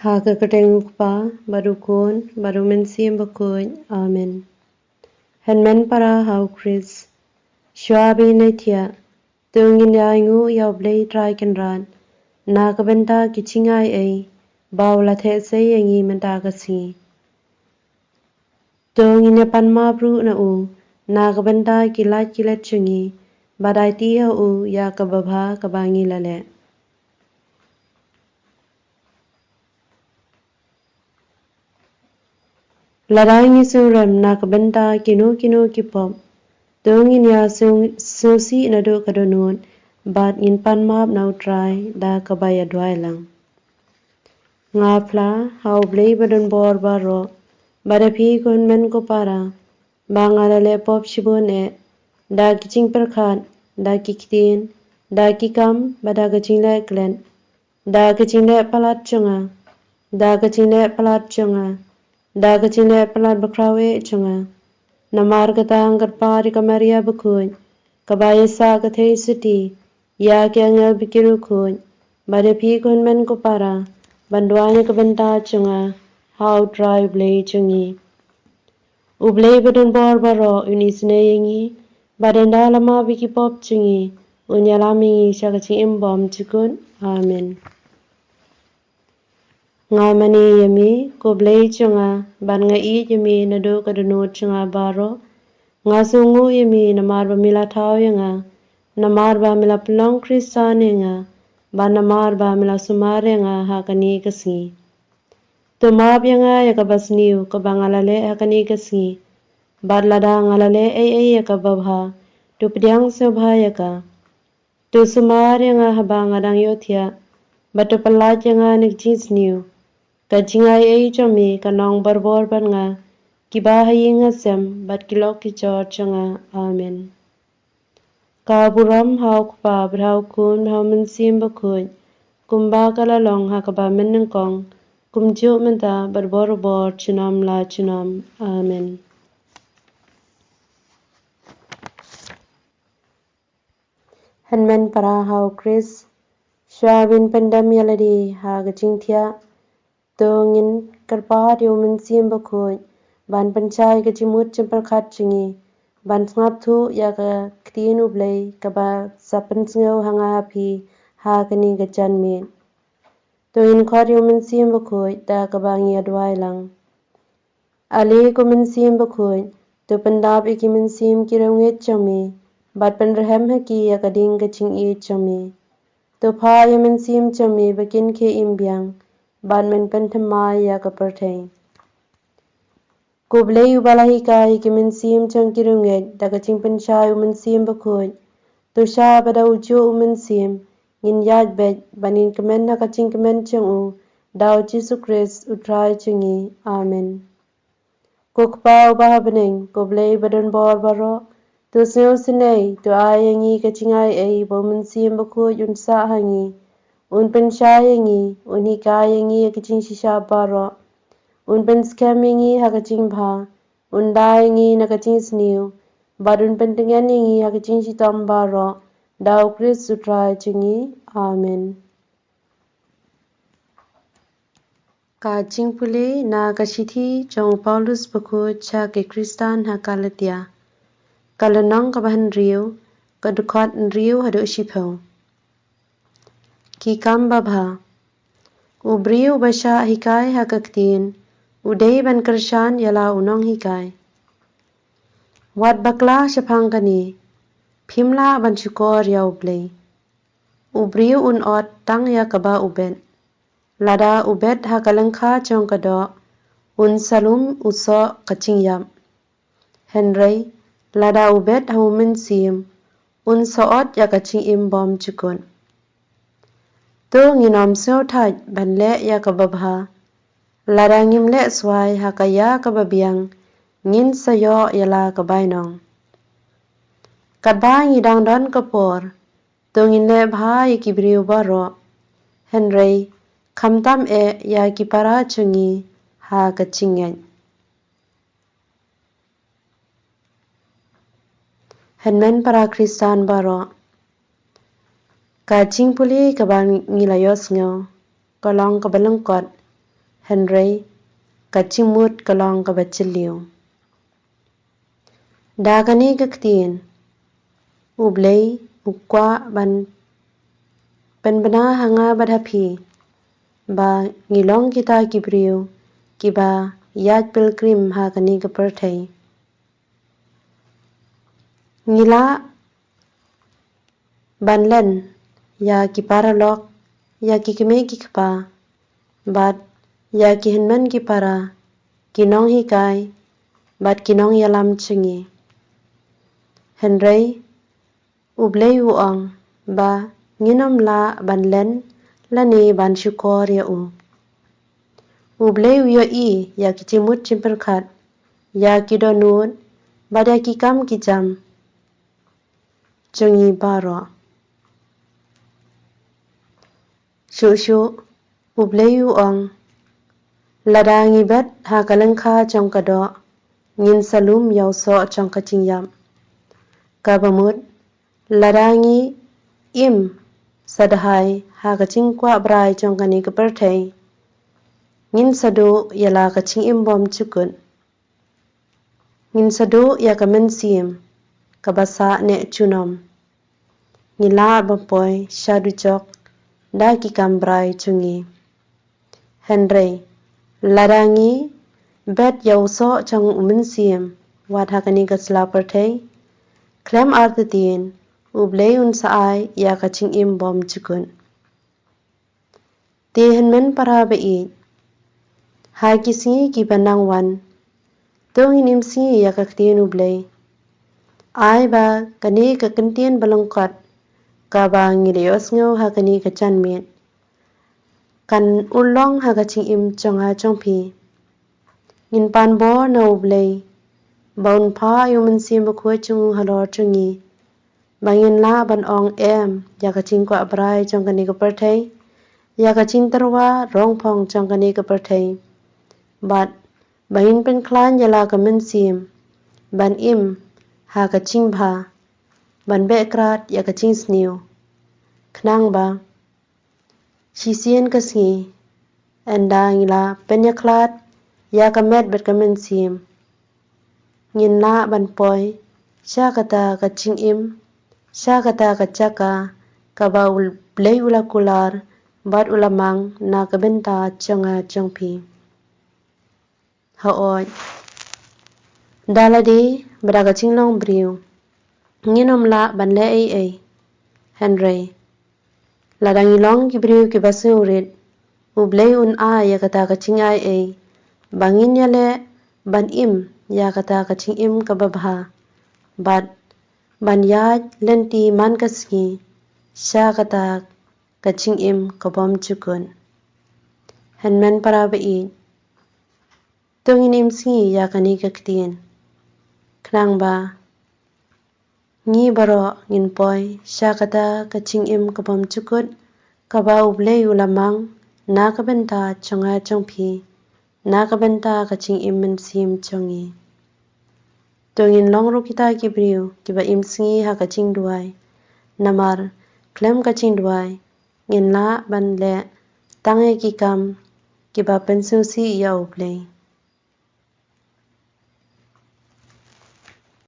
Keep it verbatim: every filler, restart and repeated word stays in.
Ha ka kyrteng u Kpa, bad u Khun, bad u Mynsiem Bakhuid. Amen. Hynmen para ha u Khrist, shuwa ba ngin ïa thiah, to ngin ïa ainguh ïa u Blei Trai Kynrad na ka bynta ki jingai ei ba u la theh sei ïa ngi mynta ka sngi. To ngin ïa pan map ruh na u na ka bynta ki lait ki let jong ngi, bad aiti ha u ïa kaba bha kaba ngi la leh. Lada ngi sngewrem na ka bynta kino kino ki pop, to ngin ïa sngewsih naduh ka dohnud, bad ngin pan map na u Trai da kaba ïa duwai lang. Nga phla ha u Blei badonbor baroh, bad ha phi ko hynmen ko para, ba nga la leh pop shibun eh, da ki jingpyrkhat, da ki ktien, da ki kam, bad da ka jingleh klet, da ka jingleh palat jong nga, da ka jingleh palat jong nga, da ka jingleh palat bakhraw eh jong nga. Namar kata nga kyrpad ïa ka Maria Bakhuid, kaba ïa sah ka thei suti ïa ki angel bad ki riewkhuid, bad ïa phi ko hynmen ko para, ban duwai na ka bynta jong nga ha u Trai u Blei jong ngi. U Blei badonbor baroh un isynei ïa ngi, bad ynda la map ïa ki pop jong ngi, un ïalam ïa ngi sha ka jingim bymjukut. Amen. Nga mane ïa me, ko Blei jong nga, bad nga ïeit ïa me naduh ka dohnud jong nga baroh. Nga sngewnguh ïa me namar ba me la thaw ïa nga, namar ba me la pynlong Khristan ïa nga, bad namar ba me la sumar ïa nga ha kane ka sngi. To map ïa nga ïa kaba sniew kaba nga la leh ha kane ka sngi, bad lada nga la leh ei ei ïa kaba bha, to pdiang sngewbha ïa ka. To sumar ïa nga haba nga dang ïohthiah, bad to pyllait ïa nga na ka jingsniew. Ka jingai ei jong me kan long barabor bad nga, kiba ha ïing ha sem bad ki lok ki jor jong nga. Amen. Ka burom ha u Kpa, bad ha u Khun, bad ha u Mynsiem Bakhuid, kumba ka la long ha kaba mynnyngkong, kumjuh mynta bad barabor junom la junom. Amen. Hynmen para ha u Khrist, shuwa ba ngin pyndem ïa lade ha ka jingthiah, to ngin kyrpad ïa u Mynsiem Bakhuid ban pynshai ka jingmut jingpyrkhat jong ngi, ban sngap thuh ïa ka ktien u Blei kaba sa pynsngew ha nga ha phi ha kane ka janmiet. To ngin khot ïa u Mynsiem Bakhuid da kaba ngi ïa duwai lang. Ale ko Mynsiem Bakhuid, to pyndap ïa ki mynsiem ki riewngeit jong me, bad pynrhem ha ki ïa ka ding ka jingïeit jong me. To phah ïa mynsiem jong me ba kin khie im biang, bad men pynthymmai ïa ka pyrthei. Ko Blei uba la hikai ïa ki mynsiem jong ki riewngeit da ka jingpynshai u Mynsiem Bakhuid, to shah ba da ujuh u Mynsiem ngin ïaid beit, ban ngin kmen ha ka jingkmen jong u, da u Jisu Khrist u Trai jong ngi. Amen. Ko Kpa uba ha bneng, ko Blei badonbor baroh, to sngewsynei, to ai ïa ngi ka jingai ei ba u Mynsiem Bakhuid un sah ha ngi, un pynshai ïa ngi, un hikai ïa ngi ïa ka jingshisha baroh, un pynskhem ïa ngi ha ka jingbha, un da ïa ngi na ka jingsniew, bad un pyntngen ïa ngi ha ka jingshitom baroh, da u Khrist u Trai jong ngi. Amen. Ka jingpule na ka shithi jong u Paulus Bakhuid sha ki Khristan ha Galatia, ka lynnong kaba hynriew, ka dkhot hynriew haduh shiphew. Ki kam babha. U briew ba shah hikai ha ka ktien, u dei ban kyrshan ïa la u nonghikai. Wat bakla shaphang kane, phim lah ban shukor ïa u Blei. U briew un ot tang ïa kaba u bet. Lada u bet ha ka lyngkha jong ka doh, un sa lum u soh ka jingïap. Hynrei lada u bet ha u Mynsiem, un sa ot ïa ka jingim bymjukut. To ngin ym sngewthait ban leh ïa kaba bha. Lada ngim leh swai ha ka ïa kaba biang, ngin sa ïoh ïa la ka bainong. Katba ngi dang don ka por, to ngin leh bha ïa ki briew baroh, hynrei khamtam eh ïa ki para jong ngi ha ka jingngeit. Hynmen para Khristan baroh, ka jingpule kaba ngi la ïohsngew ka long kaba lyngkot, Hynrei ka jingmut ka long kaba jylliew. Da kane ka ktien, U Blei u kwah ban pynbna ha nga bad ha phi ba ngi long kita ki briew kiba ïaid pilgrim ha kane ka pyrthei. Ngi lah ban len ïa ki paralok, ïa ki kmie ki kpa, bad ïa ki hynmen ki para, ki nonghikai bad ki nongïalam jong ngi. Hynrei U Blei u ong ba ngin ym lah ban len lane ban shukor ïa u. U Blei u ïohi ïa ki jingmut jingpyrkhat, ïa ki dohnud bad ïa ki kam ki jam jong ngi baroh. Shuh shuh U Blei u ong, lada ngi bet ha ka lyngkha jong ka doh, ngin sa lum ïa u soh jong ka jingïap. Kaba mut, lada ngi im sa dahai ha ka jingkwah brai jong kane ka pyrthei, ngin sa duh ïa la ka jingim bymjukut. Ngin sa duh ïa ka mynsiem kaba sah neh junom. Ngi lah ban poi sha dujok da ki kam brai jong ngi. Hynrei lada ngi bet ïa u soh jong u mynsiem wat ha kane ka sla pyrthei, khlem artatien U Blei un sa ai ïa ka jingim bymjukut. Te hynmen para ba ïeit, ha ki sngi kiba nang wan, to ngin im sngi ïa ka ktien U Blei. Ai ba kane ka kyntien ba lyngkot kaba ngi la ïohsngew ha kane ka janmiet kan urlong ha ka jingim jong nga jong phi. Ngin pan bor na U Blei ba un phah ïa u Mynsiem Bakhuid jong u halor jong ngi, ba ngin lah ban ong em ïa ka jingkwah brai jong kane ka pyrthei, ïa ka jingtyrwa rongphong jong kane ka pyrthei, bad ba ngin pynkhlaiñ ïa la ka mynsiem ban im ha ka jingbha, ban beh krad ïa ka jingsniew, khnang ba shisien ka sngi, ynda ngi la pynïakhlad ïa ka met bad ka mynsiem, ngin lah ban poi sha kata ka jingim, sha kata ka jaka kaba U Blei u la kular bad u la mang na ka bynta jong nga jong phi. Hooid, da lade ba da ka jinglong briew ngin ym lah ban leh ei ei, hynrei lada ngi long ki briew kiba sngewrit, U Blei un ai ïa kata ka jingai ei ba ngin ïaleh ban im ïa kata ka jingim kaba bha, bad ban ïaid lynti man ka sngi sha kata ka jingim ka bymjukut. Hynmen para ba ïeit, to ngin im sngi ïa kane ka ktien, khnang ba ngi baroh ngin poi sha kata ka jingim ka bymjukut kaba U Blei u la mang na ka bynta jong nga jong phi, na ka bynta ka jingim mynsiem jong ngi. To ngin long ruh kita ki briew kiba im sngi ha ka jingduwai, namar khlem ka jingduwai ngin lah ban leh tang ïa ki kam kiba pynsngewsih ïa U Blei.